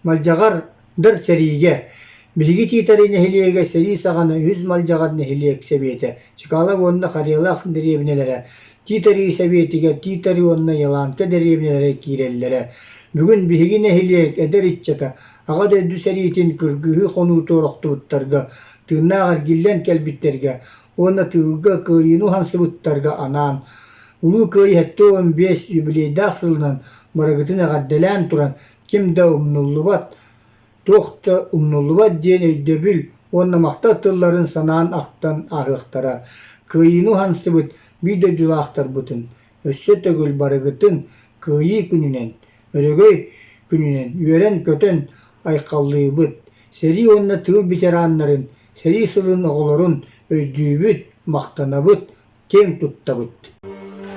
Малдьаҕардар сэриигэ Биһиги Тиитэри нэһилиэгэ сэрии саҕана үһүс Малдьаҕар нэһилиэк сэбиэтэ Чкалов уонна Харыйалаах дэриэбинэлэрэ Тиитэри сэбиэтигэр Тиитэри уонна Еланка дэриэбинэлэрэ киирэллэрэ. Бүгүн биһиги нэһилиэк эдэр ыччата Аҕа дойду сэриитин кыргыһыы хонуутугар охтубуттарга, тыыннаах эргиллэн кэлбиттэргэ уонна тыылга кыайыыны уһансыбыттарга анаан Улуу Кыайыы 75 юбилейдаах сылынан барыгытын эҕэрдэлээн туран ким да умнуллубат, туох да умнуллубат диэн өйдөбүл уонна махтал тылларын санаан ахтан ааһыахтара. Кыайыыны уһансыбыт биир дойдулаахтарбытын өссө төгүл барыгытын Кыайыы күнүнэн, Өрөгөй күнүнэн үөрэн-көтөн айхаллыыбыт, сэрии уонна тыыл ветераннарын, сэрии сылын оҕолорун өйдүүбүт, махтанабыт, киэҥ туттабыт.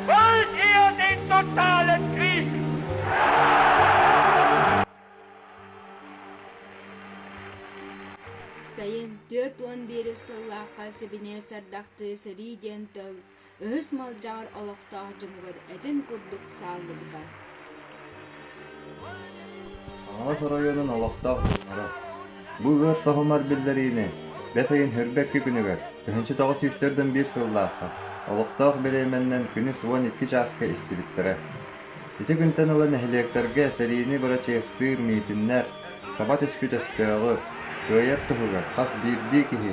Wollt ihr den totalen Krieg? Сайын 41 сыллаахха сибиниэ сардахтыы сэрии диэн тыл өһөс малдьаҕар олохтоох дьонугар этин курдук сааллыбыта. Хаҥалас оройуонун олохтоох дьонноро, бу ыар соһумар биллэриини бэс ыйын Хөрбөккү күнүгэр 1941 сыллаахха олохтоох бириэмэннэн күнүс 12 чааска истибиттэрэ. Ити күнтэн ыла нэһилиэктэргэ сэриини бырачыастыыр миитиннэр, саба түспүт өстөөҕү кыайар туһугар хас биирдии киһи,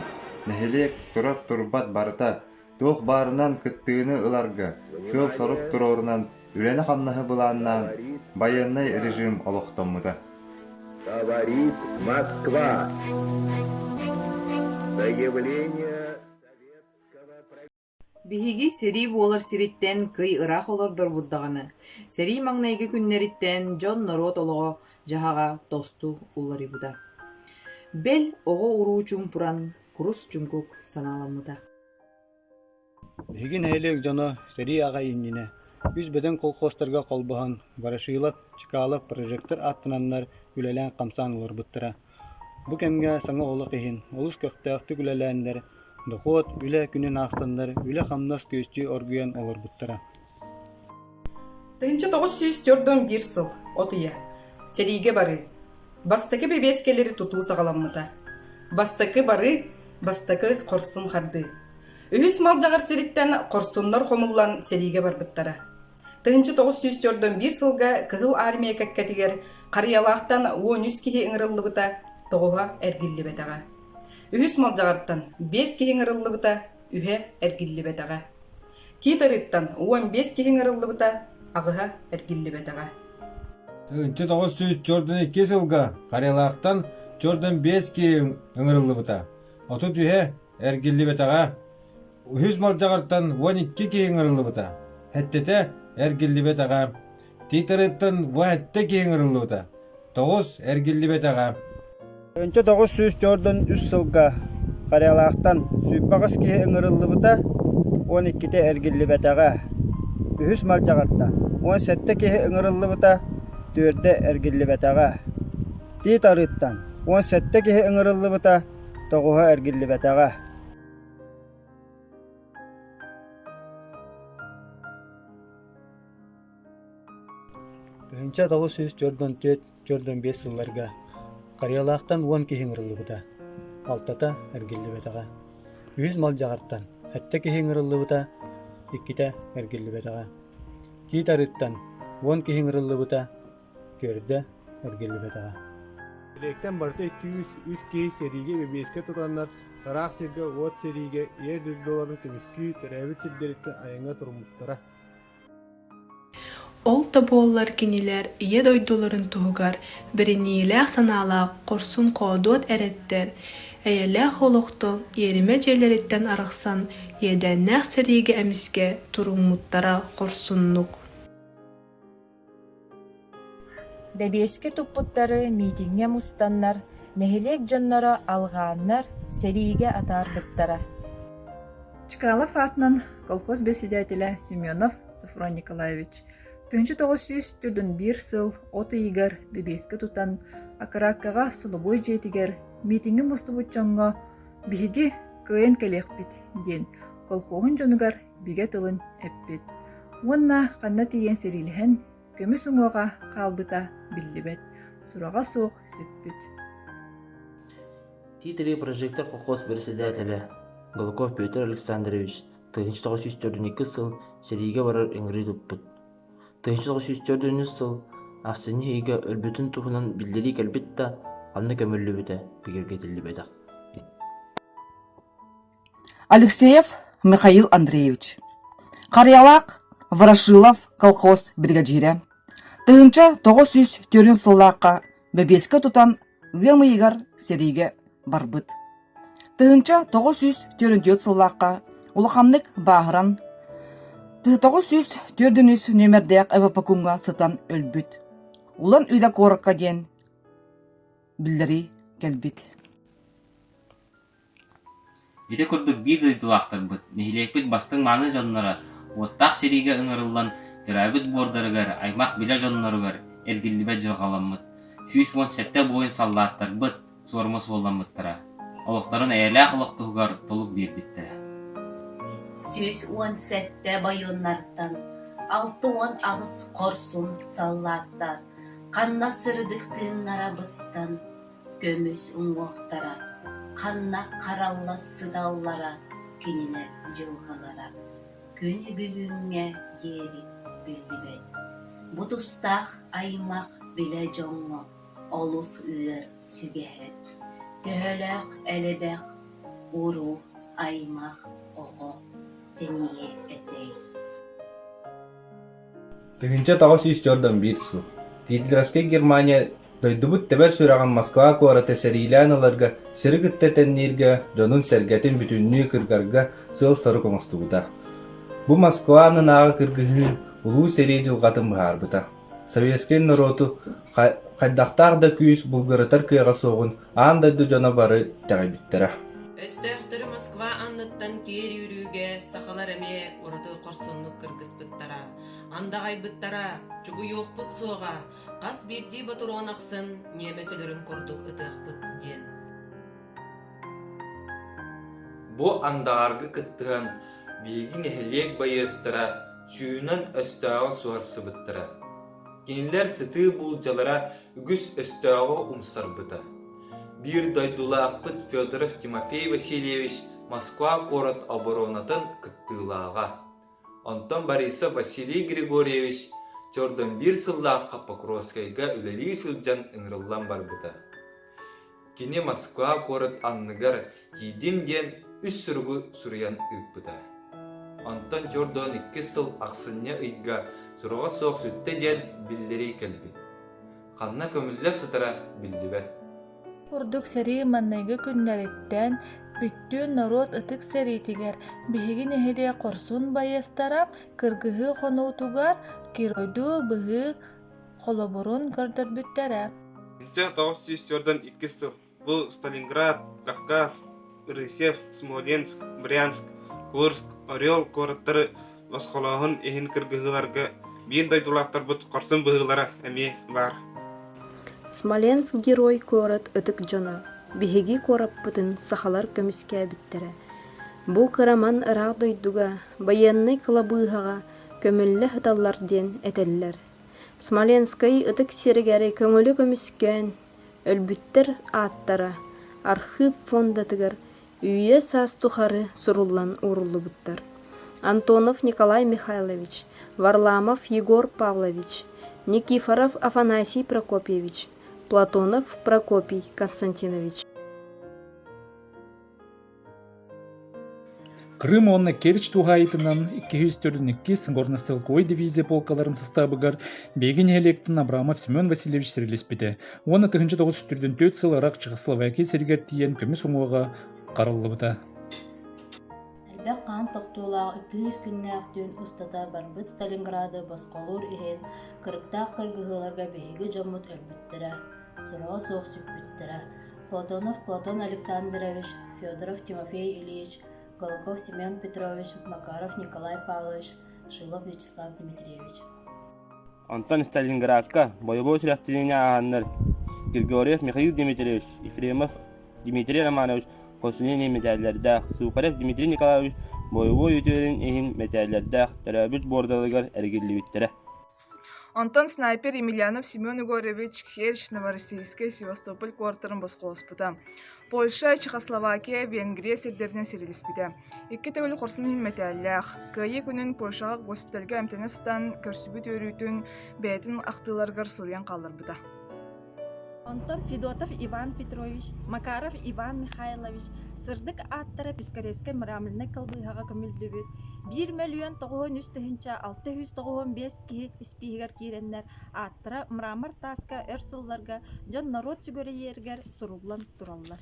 нэһилиэк турар-турбат барыта Туох баарынан кыттыыны ыларга сыал-сорук туруорунан үлэни-хамнаһы былааннаан байыаннай режим олохтоммута. Говорит Москва. Заявление Биһиги сэрии буолар сириттэн кый ыраах олордорбут даҕаны, сэрии маҥнайгы күннэриттэн дьон-норуот олоҕо-дьаһаҕа тосту уларыйбыта. Бэл, оҕо-уруу чуумпуран, курус чуҥкук санааламмыта. Биһиги нэһилиэк дьоно сэрии аҕай иннинэ үс бөдөҥ колхозтарга холбоһон Ворошилов, Чкалов прожектор ааттананнар үлэлээн-хамсаан олорбуттара. Бу кэмҥэ саҥа олох иһин олус көхтөөхтүк үлэлээннэр, дохуот, үлэ күнүн аахсаннар үлэ-хамнас күөстүү оргуйан олорбуттара. 1941 сыл от ыйа. Сэриигэ барыы. Бастакы бэбиэскэлэри тутуу саҕаламмыта. Бастакы барыы, бастакы хорсун хардыы. Үһүс Малдьаҕар сириттэн хорсуннар хомуллан сэриигэ барбыттара. 1941 сылга Кыһыл Армия кэккэтигэр Харыйалаахтан 13 киһи ыҥырыллыбыта, тоҕуһа эргиллибэтэҕэ. Үһүс Малдьаҕартан биэс киһи ыҥырыллыбыта, үһэ эргиллибэтэҕэ. Тиит Арыыттан 15 киһи ыҥырыллыбыта, аҕыһа эргиллибэтэҕэ. 1942 сылга Харыйалаахтан 45 киһи ыҥырыллыбыта, 33-һэ эргиллибэтэҕэ. Үһүс Малдьаҕартан 12 киһи ыҥырыллыбыта, сэттэтэ эргиллибэтэҕэ. Тиит Арыыттан 17 киһи ыҥырыллыбыта, тоҕус эргиллибэтэҕэ. 1943 сылга Харыйалаахтан 28 киһи ыҥырыллыбыта, 12-тэ эргиллибэтэҕэ. Үһүс Малдьаҕартан 17 киһи ыҥырыллыбыта, төрдө эргиллибэтэҕэ. Тиит Арыыттан 17 киһи ыҥырыллыбыта, тоҕуһа эргиллибэтэҕэ. 1944-45 сылларга Харыйалаахтан уон киһи ыҥырыллыбыта, алтата эргиллибэтэҕэ. Үһүс Малдьаҕартан сэттэ киһи ыҥырыллыбыта, иккитэ эргиллибэтэҕэ. Тиит Арыыттан уон киһи ыҥырыллыбыта, түөрдэ эргиллибэтэҕэ. Нэһилиэктэн барыта 203 киһи сэриигэ бэбиэскэ тутаннар, ыраах сиргэ уот сэриигэ Ийэ дойдуларын көмүскүү, төрөөбүт сирдэриттэн айаҥҥа туруммуттара. Ол да буоллар кинилэр Ийэ дойдуларын туһугар бэриниилээх санаалаах хорсун-хоодуот эрэттэр, эйэлээх олохтон, иэримэ дьиэлэриттэн арахсан иэдээннээх сэриигэ эмискэ туруммуттара хорсуннук Бэбиэскэ туппуттары миитиҥҥэ мустаннар, нэһилиэк дьонноро алҕааннар, сэриигэ атаарбыттара. Чкалов аатынан колхоз председателэ Семенов Софрон Николаевич 1941 сыл от ыйыгар бэбиэскэ тутан Акараккаҕа солобуой дьиэтигэр миитиҥҥэ мустубут дьоҥҥо «Биһиги кыайан кэлиэхпит» диэн колхоһун дьонугар бигэ тылын эппит уонна ханна тиийэн сэриилэһэн көмүс уҥуоҕа хаалбыта биллибэт. сураҕа суох сүппүт. Титри прожектор колхоз председателэ Голоков Петр Александрович 1942 сыл сэриигэ барар ыҥырыы туппут. 1944 сыл ахсынньы ыйга өлбүтүн туһунан биллэрии кэлбит да, ханна көмүллүбүтэ бигэргэтиллибэтэх. Алексеев Михаил Андреевич Харыйалаах Ворошилов колхоз биригэдьиирэ 1904 сыллаахха бэбиэскэ тутан ыам ыйыгар сэриигэ барбыт. 1944 сыллаахха улаханнык бааһыран 943 нүөмэрдээх ЭВПКУМҥа сытан өлбүт. Улан Үдэ куоракка диэн биллэрии кэлбит. Ити курдук биир дойдулаахтарбыт, нэһилиэкпит бастыҥ мааны дьонноро уоттаах сэриигэ ыҥырыллан төрөөбүт буордарыгар, аймах-билэ дьонноругар эргиллибэт дьылҕаламмыт 117 буойун саллааттарбыт суорума суолламмыттара, олохторун эйэлээх олох туһугар толук биэрбиттэрэ. 117 бойуоннартан 68 хорсун саллааттар ханна сырдык тыыннара быстан көмүс уҥуохтара ханна харалла сыталлара кинилэр дьылҕалара күн бүгүҥҥэ диэри биллибэт. Бу тустаах аймах билэ дьоҥҥо олус ыар сүгэһэр, төһөлөөх элбэх уруу аймах оҕо тэнийиэ этэй 1941 сыл Гитлеровскай Германия дойдубут тэбэр сүрэҕин Москва куораты сэриилээн ыларга, сири кытта тэннииргэ, дьонун-сэргэтин бүтүннүү кыргарга сыал-сорук оҥостубута. Бу Москва аннынааҕы кыргыһыы Улуу сэрии дьылҕатын быһаарбыта. Советскай норуоту хайдахтаах да күүс булгуратар кыаҕа суоҕун аан дойду дьоно бары итэҕэйбиттэрэ. Өстөөхтөрү Москва анныттан киэр үүрүүгэ сахалар эмиэ ураты хорсуннук кыргыспыттара, андаҕайбыттара, чугуйуохпут суоҕа, хас биирдии ботуруон ахсын ньиэмэс өлөрүн курдук ытыахпыт диэн. Бу андаҕарга кыттыһан биһиги нэһилиэк байыастара сүүнэн өстөөҕү суһарсыбыттара. Кинилэр сытыы буулдьалара үгүс өстөөҕү умсарбыта. Биир дойдулаахпыт Федоров Тимофей Васильевич Москва куорат оборонатын кыттыылааҕа. Онтон Борисов Василий Григорьевич Чордон биир сыллаахха Покровскайга үлэлии сылдьан ыҥырыллан барбыта. Кини Москва куорат анныгар тиийдим диэн үс суругу суруйан ыыппыта. Онтон Чордон иккис сыл ахсынньы ыйга сураҕа суох сүттэ диэн биллэрии кэлбит. Ханна көмүллэ сытара биллибэт. Курдук сэрии маҥнайгы күннэриттэн бүттүүн норуот ытык сэриитигэр биһиги нэһилиэк хорсун байыастара кыргыһыы хонуутугар геройдуу быһыы холобурун көрдөрбүттэрэ. 1942 сыл Бу Сталинград, Кавказ, Рысев, Смоленск, Брянск, Курск, Орел куораттары босхолооһун иһин кыргыһыыларга биир дойдулаахтарбыт хорсун быһыылара эмиэ баар. Смоленск герой куорат ытык дьоно, биһиги куораппытын сахалар көмүскээбиттэрэ. Бу кыраман ыраах дойдуга байыаннай кылабыыһаҕа көмүллэ сыталлар диэн этэллэр. Смоленскай ытык сиригэр көҥүлү көмүскээн Өлбүттэр ааттара архыып фондатыгар үйэ-саас тухары суруллан ууруллубуттар. Антонов Николай Михайлович, Варламов Егор Павлович, Никифоров Афанасий Прокопьевич, Платонов Прокопий Константинович. Крым уонна Керчь туһаайыытынан 242 горнострелковай дивизия полкаларын састаабыгар биһиги нэһилиэктэн Абрамов Семен Васильевич сэриилэспитэ уонна 1944 сыл ыраах Чехословакия сиригэр тиийэн көмүс уҥуоҕа хараллыбыта. Элбэх хаан тохтуулаах 200 күннээх түүн устата барбыт Сталинграды босхолуур иһин кырыктаах кыргыһыыларга биһиги дьоммут өлбүттэрэ, сураҕа суох сүппүттэрэ. Платонов Платон Александрович, Федоров Тимофей Ильич, Голоков Семен Петрович, Макаров Николай Павлович, Шилов Вячеслав Дмитриевич. Онтон Сталинградка бойобуой сүрэхтэниини ааһаннар Григорьев Михаил Дмитриевич, Ефремов Дмитрий Романович Хосунини мэтээллэрдээх, Сухарев Дмитрий Николаевич бойобуой үтүөлэрин иһин мэтээллэрдээх төрөөбүт буордаларыгар эргиллибиттэрэ. Онтон снайпер Емельянов Семен Егорович Керчь, Новороссийскай, Севастополь куораттарын босхолоспута. Польша, Чехословакия, Венгрия сирдэринэн сэриилэспитэ. Икки төгүл хорсун иһин мэтээллээх. Кыайыы күнүн Польшаҕа госпитальга эмтэнэ сытан көрсүбүт үөрүүтүн бэйэтин ахтыыларыгар суруйан хаалларбыта. Онтон Федотов Иван Петрович, Макаров Иван Михайлович сырдык ааттара Пискаревскай мраморнай кылбыыһаҕа көмүллүбүт 1 093 695 киһи испииһигэр киирэннэр ааттара мрамор тааска өр сылларга дьон-норуот сүгүрүйэригэр суруллан тураллар.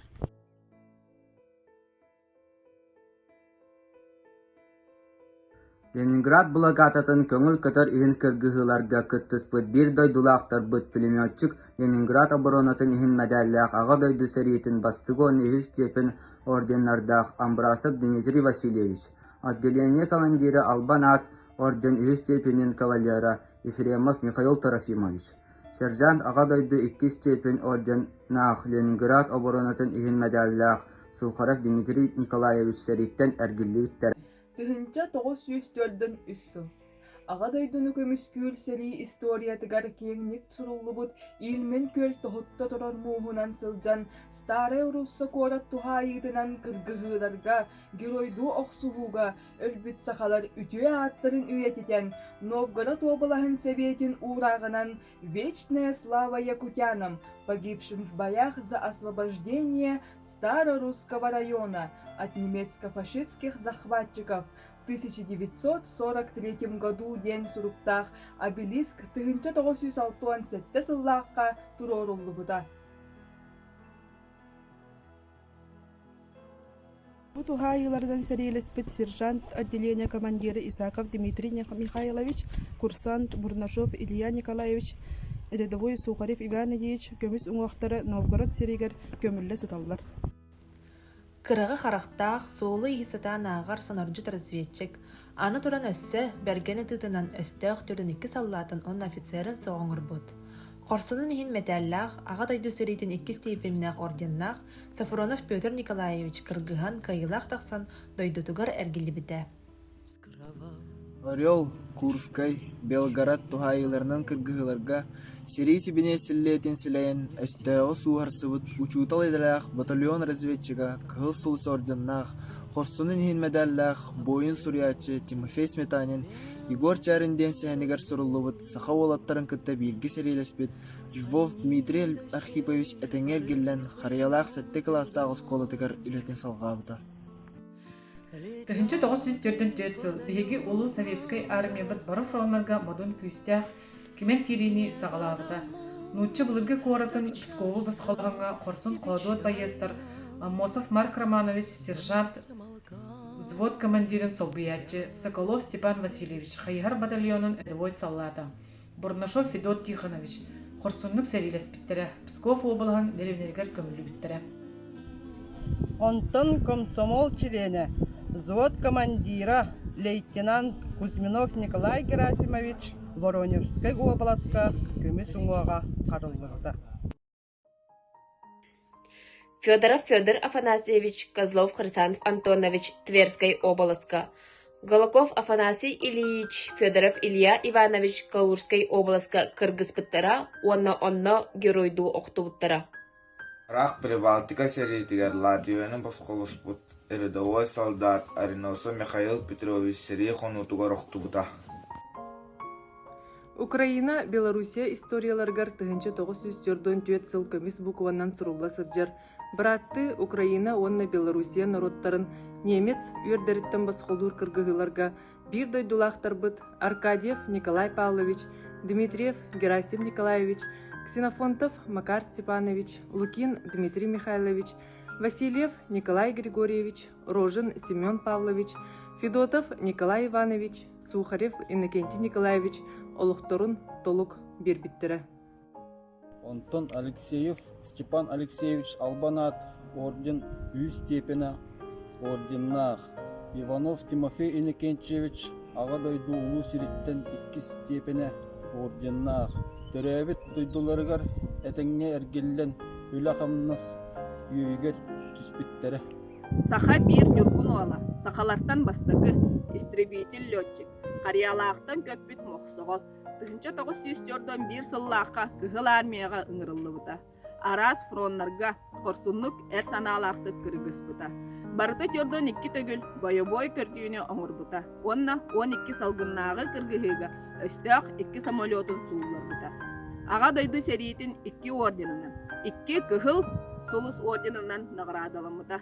Ленинград блокадатын көҥүл көтөр иһин кыргыһыыларга кыттыспыт биир дойдулаахтарбыт пулеметчик Ленинград оборонатын иһин мэдээллээх Аҕа дойду сэриитин бастакы уонна үһүс степень орденнардаах Амбрасов Дмитрий Васильевич, отделение командира Албан аат орден үһүс степенин кавалера Ефремов Михаил Трофимович, Сержант Аҕа дойду иккис степень орденнаах Ленинград оборонатын иһин мэдээллээх Сухарев Дмитрий Николаевич сэрииттэн эргиллибиттэрэ. 1943 сыл. Аҕа дойдуну көмүскүүр сэрии историятыгар киэҥник суруллубут Ильмень күөл тоһутта турар мууһунан сылдьан Старай Русса куорат туһаайыытынан кыргыһыыларга, геройдуу охсуһууга өлбүт сахалар үтүө ааттарын үйэтитэн Новгород уобалаһын сэбиэтин уурааҕынан «Вечная слава якутянам, погибшим в боях за освобождение Старорусского района от немецко-фашистских захватчиков в 1943 году» диэн суруктаах обелиск 1967 сыллаахха туруоруллубута. Бу туһаайыыларынан сэриилэспит сержант отделение командира Исаков Дмитрий Михайлович, курсант Бурнашов Илья Николаевич, рядовой Сухарев Иван Ильич көмүс уҥуохтара Новгород сиригэр көмүллэ сыталлар. Кыраҕы харахтаах, суолу-ииһи сатаан ааҕар сонордьут разведчик, аны туран өссө бэргэн ытыытынан өстөөх төрдүн икки саллаатын уонна офицерын суох оҥорбут. Хорсунун иһин мэтээллээх, Аҕа дойду сэриитин иккис степеннээх орденнаах Софронов Петр Николаевич кыргыһан кыайыылаах тахсан дойдутугар эргиллибитэ. Орел, Курскай, Белгород туһаайыыларынан кыргыһыыларга сэрии сибиниэс силлиэтин силэйэн өстөөҕү сууһарсыбыт учуутал идэлээх батальон разведчига Кыһыл Сулус орденнаах, хорсунун иһин мэдээллээх буойун-суруйааччы Тимофей Сметанин Егор Чярин диэн сэһэнигэр суруллубут саха уолаттарын кытта бииргэ сэриилэспит Львов Дмитрий Архипович этэҥҥэ эргиллэн, Харыйалаах сэттэ кылаастаах оскуолатыгар үлэтин салҕаабыта. 1944 сыл биһиги Улуу Советскай Армиябыт бары фроннарга модун күүстээх кимэн киириини саҕалаабыта. Нуучча былыргы куоратын Пскову босхолооһуҥҥа хорсун-хоодуот байыастар Аммосов Марк Романович сержант, взвод командирын солбуйааччы Соколов Степан Васильевич хайыһар батальонун рядовой саллаата Бурнашов Федот Тихонович хорсуннук сэриилэспиттэрэ, Псков уобалаһын дэриэбинэлэригэр көмүллүбүттэрэ. Онтон комсомол чилиэнэ, взвод командира лейтенант Кузьминов Николай Герасимович Воронежскай уобаласка көмүс уҥуоҕа харыллыбыта. Федоров Федор Афанасьевич, Козлов Хрисанф Антонович Тверскай уобаласка, Голоков Афанасий Ильич, Федоров Илья Иванович Калужскай уобаласка кыргыспыттара уонна онно геройдуу охтубуттара. Ыраах Прибалтика сэриитигэр Латвияны босхолоспут рядовой солдат Ариносов Михаил Петрович сэрии хонуутугар охтубута. Украина, Белоруссия историяларыгар 1944 сыл көмүс букваннан сурулла сылдьар бырааттыы Украина уонна Белоруссия норуоттарын немец үөрдэриттэн босхолуур кыргыһыыларга биир дойдулаахтарбыт Аркадьев Николай Павлович, Дмитриев Герасим Николаевич, Ксенофонтов Макар Степанович, Лукин Дмитрий Михайлович, Васильев Николай Григорьевич, Рожин Семен Павлович, Федотов Николай Иванович, Сухарев Иннокентий Николаевич олохторун толук биэрбиттэрэ. Онтон Алексеев Степан Алексеевич Албан аат орден үс степенэ орденнаах, Иванов Тимофей Иннокентьевич Аҕа дойду улуу сириттэн иккис степенэ орденнаах, төрөөбүт дойдуларыгар этэҥҥэ эргиллэн үлэ-хамнас үөһүгэр түспүттэрэ. Саха биир ньургун уола, сахалартан бастакы, истребитель-летчик, Харыйалаахтан көппүт мохсоҕол. 1941 сыллаахха Кыһыл Армияҕа ыҥырыллыбыта. Араас фроннарга хорсуннук эр санаалаахтык кыргыспыта. Барыта төрдөн икки төгүл бойобуой көрдүүнү оҥорбута уонна 12 салгыннааҕы кыргыһыыга өстөөх икки самолетун суулларбыта. Аҕа дойду сэриитин икки орденынан, икки Кыһыл Сулус орденынан наҕараадаламмыта.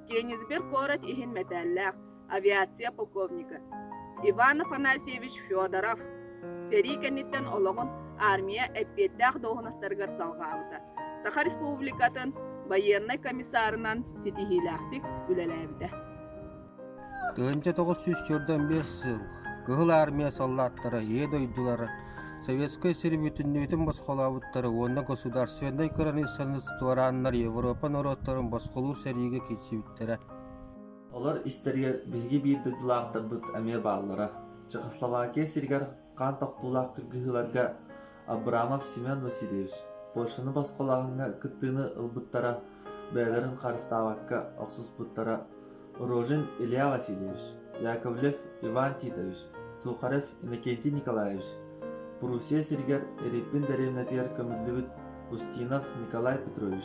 Кенигсберг куорат иһин мэтээллээх, авиация полковнига Иван Афанасьевич Федоров сэрии кэнниттэн олоҕун армия эппиэттээх дуоһунастарыгар салҕаабыта, Саха Республикатын байыаннай комиссарынан ситиһиилээхтик үлэлээбитэ. 1941 сыл Кыһыл Армия саллааттара Ийэ дойдулара Советскай сири бүтүннүүтүн босхолообуттара уонна государственнай кыраныыссаны туорааннар Европа норуоттарын босхолуур сэриигэ киирсибиттэрэ. Олор истэригэр биһиги биир дойдулаахтарбыт эмиэ бааллара. Чехословакия сиригэр хаан тохтуулаах кыргыһыыларга Абрамов Семен Васильевич Польшаны босхолооһуҥҥа кыттыыны ылбыттара, бэйэлэрин харыстаабакка охсуспуттара Рожин Илья Васильевич, Яковлев Иван Титович, Сухарев Иннокентий Николаевич, Пруссия сиригэр Репин дэриэбинэтигэр көмүллүбүт Устинов Николай Петрович,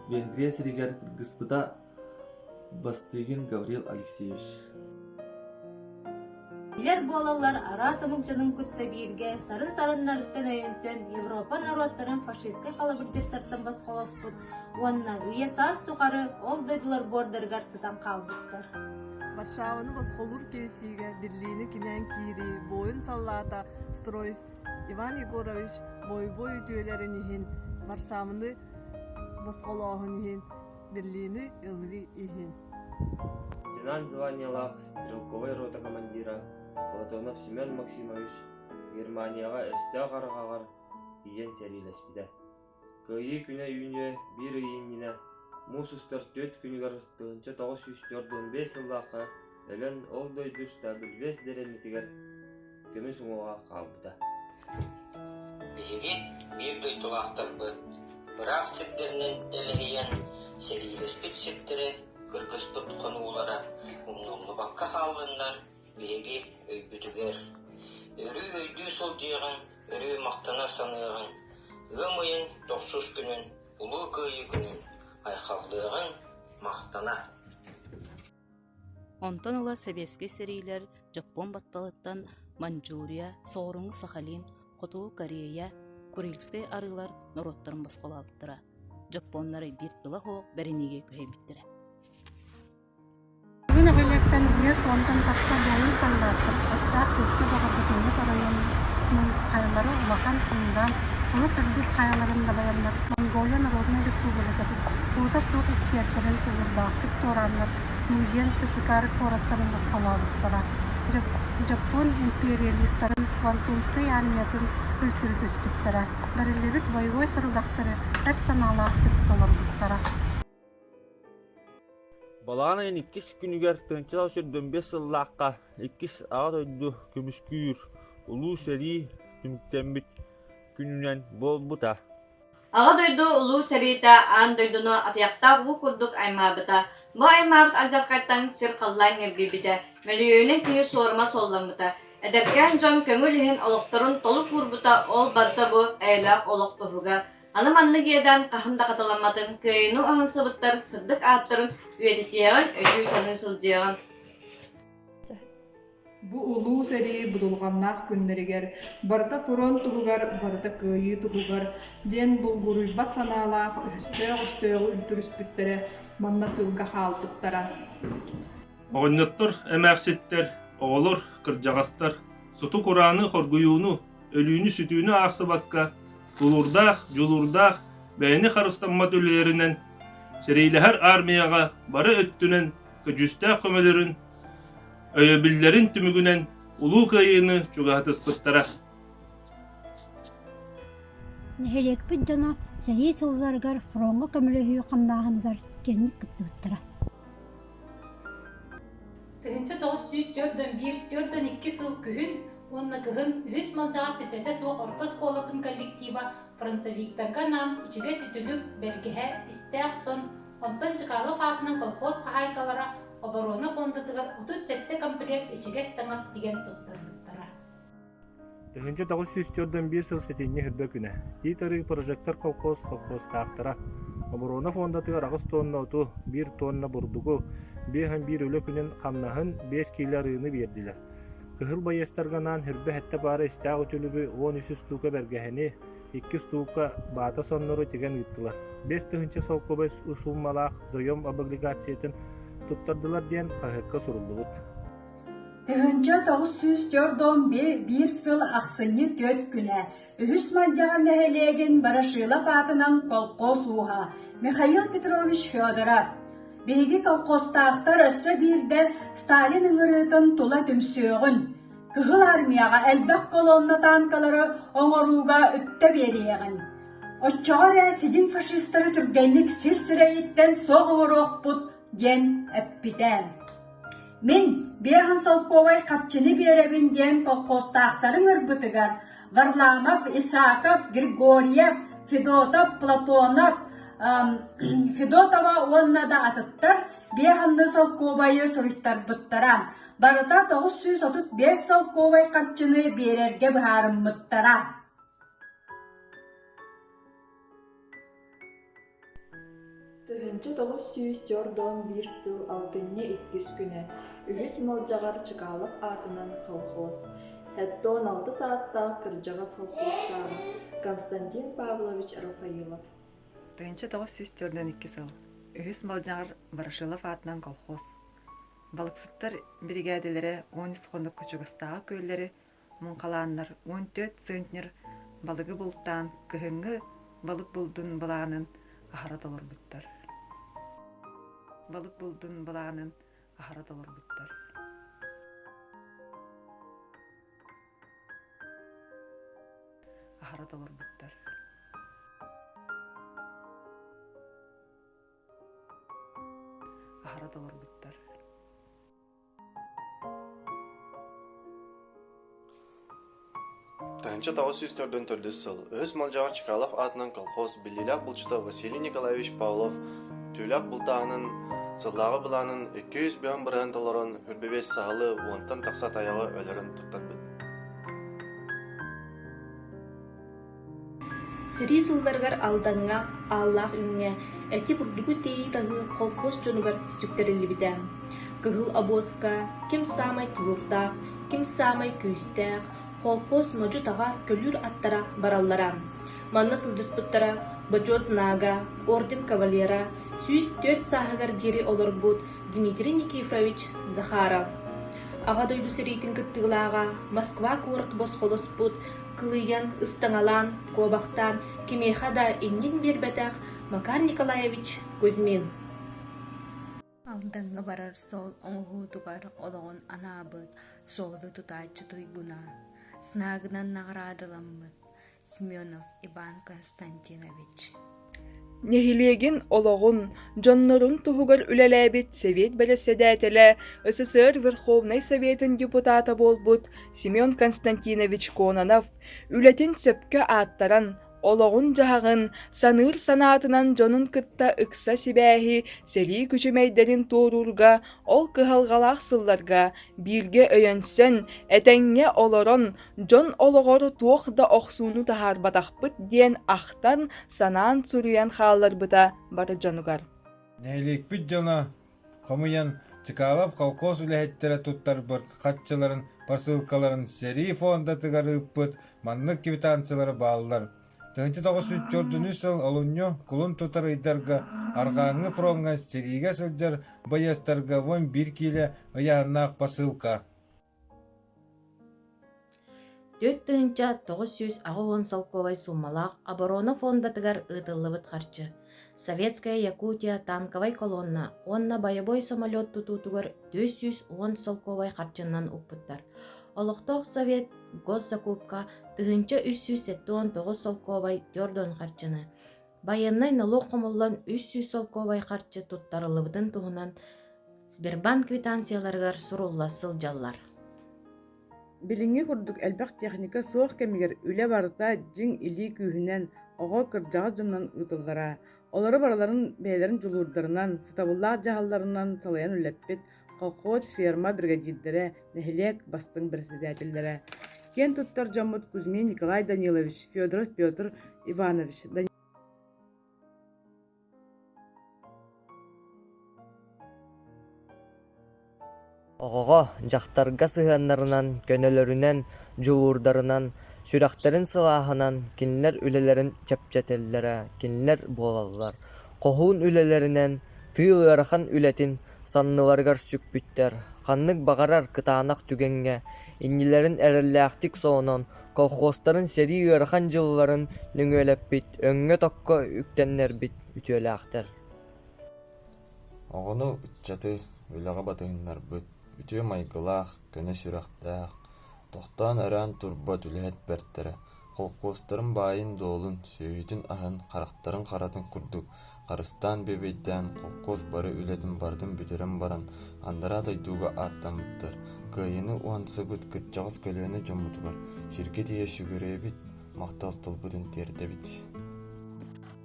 Венгрия сиригэр кыргыспыта Бастыгин Гаврил Алексеевич Билэр буолаллар араас омук дьонун кытта бииргэ сарын-сарыннарыттан өйөнсөн Европа норуоттарын фашистскай халабырдьыттартан босхолоспут уонна үйэ-саас тухары ол дойдулар буордарыгар сытан хаалбыттар. Варшаваны босхолуур киирсиигэ Берлини кимээн киирии буойун саллаата Строев Иван Егорович бойобуой үтүөлэрин иһин Варшаваны босхолооһун иһин Берлини ылыы иһин. Лейтенант званиелаах стрелковай рота командира Платонов Семен Максимович Германияҕа өстөөх арҕаҕар тиийэн сэриилэспитэ. Кыайыы күнэ үүнүө биир ый иннинэ муус устар түөрт күнүгэр 1945 сыллаахха өлөн ол дойду штабель дэриэбинэтигэр көмүс уҥуоҕа хаалбыта. Биһиги биир дойдулаахтарбыт ыраах сирдэринэн тэлэһийэн сэриилэспит сирдэрэ, кыргыспыт хонуулара умнуллубакка хааллыннар биһиги өйбүтүгэр. Өрүү өйдүү сылдьыаҕыҥ, өрүү махтана саныаҕыҥ, ыам ыйын тохсус күнүн, Улуу Кыайыы күнүн айхаллыаҕыҥ, махтана. Онтон ыла сэбиэскэй сэриилэр Дьоппуон батталыттан Маньчжурия, Соҕурууҥу Сахалин, Хотугу Корея, Курильскай арыылар норуоттарын босхолообуттара. Дьоппуоннары биир тыла суох бэриниигэ күһэйбиттэрэ. Бүгүн нэһилиэктэн 50-тан тахса буойун саллааттар астаах күүскэ бөҕөргөтүммүт оройуонун хайалара улахан Хингаан олус үрдүк хайаларын дабайаннар Монголия Народнай Республикатын уута суох истиэртэрин тулуурдаахтык туорааннар Мундиан Цицикар куораттарын босхолообуттара. Дьоппуон империалистарын Квантунскай армиятын үлтүрүтүспүттэрэ, бэриллибит бойобуой сорудахтары эр санаалаахтык толорбуттара. Балаҕан ыйын иккис күнүгэр 1945 сыллаахха иккис Аҕа дойду көмүскүүр Улуу сэрии түмүктэммит күнүнэн буолбута. Аҕа дойду Улуу сэриитэ аан дойдуну атыйахтаах уу курдук аймаабыта. Бу аймаабыт алдьархайтан сир-халлаан ньиргийбитэ, мөлүйүөнүн киһи суорума суолламмыта. Эдэркээн дьон көҥүл иһин олохторун толук уурбута ол барыта бу эйэлээх олох туһугар. Аны маннык иэдээн хаһан да хатыламматын, кыайыыны уһансыбыттар сырдык ааттарын үйэтитиэҕин, өйдүү-саныы сылдьыаҕын. Бу улуу сэрии будулҕаннаах күннэригэр барыта фронт туһугар, барыта кыайыы туһугар диэн булгуруйбат санаалаах өстөөх өстөөҕү үлтүрүспүттэрэ, манна тыылга хаалбыттара. Оҕонньоттор, эмээхситтэр, оҕолор, кырдьаҕастар суту-курааны, хоргуйууну, өлүүнү-сүтүүнү аахсыбакка, тулуурдаах, дьулуурдаах, бэйэни харыстаммат үлэлэринэн сэриилэһэр армияҕа бары өттүнэн көдьүүстээх көмөлөрүн, өйөбүллэрин түмүгүнэн Улуу Кыайыыны чугаһатыспыттара. Нэһилиэкпит дьоно сэрии сылларыгар фроҥҥа көмөлөһүү хамнааһыныгар киэҥник кыттыбыттара. 1941-42 сыл күһүн уонна кыһын үһүс Малдьаҕар ситэтэ суох орто оскуолатын коллектива фронтовиктарга анаан ичигэс үтүлүк, бэргэһэ, истээх сон, онтон Чкалов аатынан колхоз хаһаайкалара оборона фондатыгар 37 комплект ичигэс таҥас тигэн туттарбыттара. 1941 сыл сэтинньи үрбэ күнэ Тиит Арыы прожектор колхоз колхозтаахтара Оборона фондатыгар аҕыс тонна оту, биир тонна бурдугу, 51 үлэ күнүн хамнаһын, биэс киилэ арыыны биэрдилэр. Кыһыл байыастарга анаан хүрбэ сэттэ паара истээх үтүлүгү, 13 устуука бэргэһэни, икки устуука баата соннору тигэн ыыттылар. 5000 солкуобай сууммалаах заем облигациятын туттардылар диэн хаһыакка суруллубут. 1941 сыл ахсынньы түөрт күнэ Үһүс Малдьаҕар нэһилиэгин Ворошилов аатынан колхоз ууһа Михаил Петрович Федоров «Биһиги колхозтаахтар өссө биирдэ Сталин ыҥырыытын тула түмсүөҕүн, Кыһыл Армияҕа элбэх колонна танкалары оҥорууга үптэ биэриэҕин. Оччоҕо эрэ сидьиҥ фашистары түргэнник сир сирэйиттэн суох оҥоруохпут» диэн эппитэ. Мин биэһин солкуобай харчыны биэрэбин диэн колхозтаахтарын ырбытыгар Варламов, Исаков, Григорьев, Федотов, Платонов, Федотова уонна да атыттар биэһанны солкуобайы суруйтарбыттара. Барыта 935 солкуобай харчыны биэрэргэ быһаарыммыттара. 1941 сыл алтынньы иккис күнэ Үһүс Малдьаҕар Чкалов аатынан колхоз 76 саастаах кырдьаҕас колхозтааҕа Константин Павлович Рафаилов 1942 сыл Үһүс Малдьаҕар Ворошилов аатынан колхоз Балыксыттар биригээдэлэрэ 13 хонукка чугастааҕы күөллэри муҥхалааннар 14 центнер балыгы бултаан кыһыҥҥы балык булдун былаанын аһара толорбуттар. Балык булдун былаанын аһара толорбуттар. Аһара толорбуттар. Аһара толорбуттар. 1944 сыл Өһүс Малдьаҕар Чкалов аатынан колхоз биллиилээх булчута Василий Николаевич Павлов түүлээх бултааһынын сыллааҕы былаанын 200 бөөн бырыһан толорон үрбэбиэс саһылы уонтан тахса тайаҕы өлөрөн туттарбыт. Сэрии сылларыгар Алдаҥҥа, Ааллаах Үүҥҥэ эти бурдугу тиэйии-таһыы холкуос дьонугар сүктэриллибитэ. Кыһыл обуоска ким саамай тулуурдаах, ким саамай күүстээх, холкуос модьу-таҕа көлүүр аттара бараллара. Манна сылдьыспыттара Бочуос Наага, орден кавалера, 104 сааһыгар диэри олорбут Дмитрий Никифорович Захаров. Аҕа дойду сэриитин кыттыылааҕа Москва куорат босхолоспут кылыйан, ыстаҥалаан, куобахтаан кимиэхэ да иннин биэрбэтэх Макар Николаевич Кузьмин. Алдаҥҥа барар суол оҥоһуутугар олоҕун анаабыт суолу тутааччы туйгуна, снагынан наҕараадаламмыт Семенов Иван Константинович. Нэһилиэгин олоҕун, дьоннорун туһугар үлэлээбит Сэбиэт бэрэссэдээтэлэ, СССР Верховнай Советын депутата буолбут Семен Константинович Кононов үлэтин сөпкө ааттаран, олоҕун-дьаһаҕын, саныыр санаатынан дьонун кытта ыкса сибээһи сэрии күчүмэйдэрин туоруурга ол кыһалҕалаах сылларга бииргэ өйөнсөн, этэҥҥэ олорон, дьон олоҕор туох да охсууну таһаарбатахпыт диэн ахтан, санаан суруйан хаалларбыта бары дьонугар. Нэһилиэкпит дьоно хомуйан Чкалов колхоз үлэһиттэрэ туттарбыт харчыларын посылкаларын сэрии фондатыгар ыыппыт маннык квитанциялара бааллар. 1943 сыл олунньу кулун тутар ыйдарга Арҕааҥҥы фроҥҥа сэриигэ сылдьар байыастарга 11 киилэ ыйааһыннаах посылка. 4980 солкуобай суумалаах Оборона фондатыгар ыытыллыбыт харчы Советская Якутия танковай колонна уонна бойобуой самолет тутуутугар 410 солкуобай харчынан укпуттар. Олохтоох совет госзакупка 1379 солкуобай 40 харчыны, байыаннай нолуок хомуллан 300 солкуобай харчы туттарыллыбытын туһунан Сбербанк квитанцияларыгар сурулла сылдьаллар. Билиҥҥи курдук элбэх техника суох кэмигэр үлэ барыта дьиҥ илии күүһүнэн, оҕо, кырдьаҕас дьонунан ыытыллара. Олору барыларын бэйэлэрин дьулуурдарынан, сатабыллаах дьаһалларынан салайан үлэлэппит колхоз, ферма бригадирдэрэ, нэһилиэк бастыҥ председателлэрэ. Киэн туттар дьоммут Кузьмин Николай Данилович, Федоров Петр Иванович, Оҕоҕо, дьахтарга сыһыаннарынан, көнөлөрүнэн, дьулуурдарынан, сүрэхтэрин сылааһынан кинилэр үлэлэрин чэпчэтэллэрэ кинилэр буолаллар, хоһуун үлэлэринэн тыыл ыарахан үлэтин санныларыгар сүкпүттэр, ханнык баҕарар кытаанах түгэҥҥэ иннилэрин эрэллээхтик солонон, колхозтарын сэрии ыарахан дьылларын нөҥүөлэппит, өҥҥө-токко үктэннэрбит үтүөлээхтэр. Оҕону, ыччаты үлэҕэ батыһыннарбыт, үтүө майгылаах, көнө сүрэхтээх, тохтоон-өрөөн турбат үлэһит бэртэрэ, холкуостарын баайын-дуолун, сүөһүтүн-аһын харахтарын харатын курдук харыстаан бүөбэйдээн холкуос бары үлэтин барытын бүтэрэн баран анараа дойдуга ааттаммыттар, кыайыыны уһансыбыт кырдьаҕас көлүөнэ дьоммутугар сиргэ тиийэ сүгүрүйэбит, махтал тылбытын тиэрдэбит.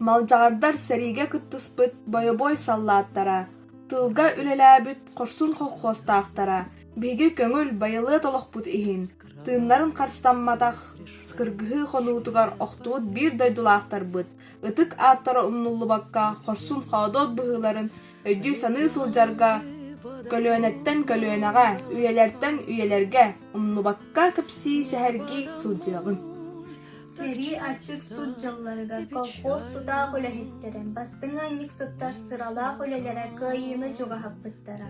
Малдьаҕардар сэриигэ кыттыспыт бойобуой саллааттара, тыылга үлэлээбит хорсун колхуостаахтара биһиги көҥүл байылыат олохпут иһин тыыннарын харыстамматах кыргыһыы хонуутугар охтубут биир дойдулаахтарбыт ытык ааттара умнуллубакка хорсун-хоодуот быһыыларын өйдүү-саныы сылдьарга көлүөнэттэн көлүөнэҕэ, үйэлэртэн үйэлэргэ умнубакка кэпсии сэһэргии сылдьыаҕыҥ. Сэрии аччык сут дьылларыгар колхоз тутаах үлэһиттэрэ, бастыҥ ыанньыксыттар сыралаах үлэлэрэ кыайыыны чугаһаппыттара.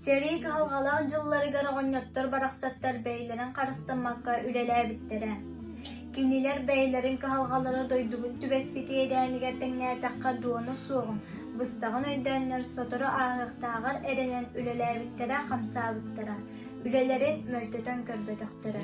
Сэрии кыһалҕалаах дьылларыгар оҕонньоттор барахсаттар бэйэлэрин харыстаммакка үлэлээбиттэрэ. Кинилэр бэйэлэрин кыһалҕалара дойдубут түбэспит иэдээнигэр тэҥнээтэххэ дуона суоҕун, быстаҕын өйдөөннөр сотору ааһыахтааҕар эрэнэн үлэлээбиттэрэ-хамсаабыттара, үлэлэрин мөлтөтөн көрбөтөхтөрө.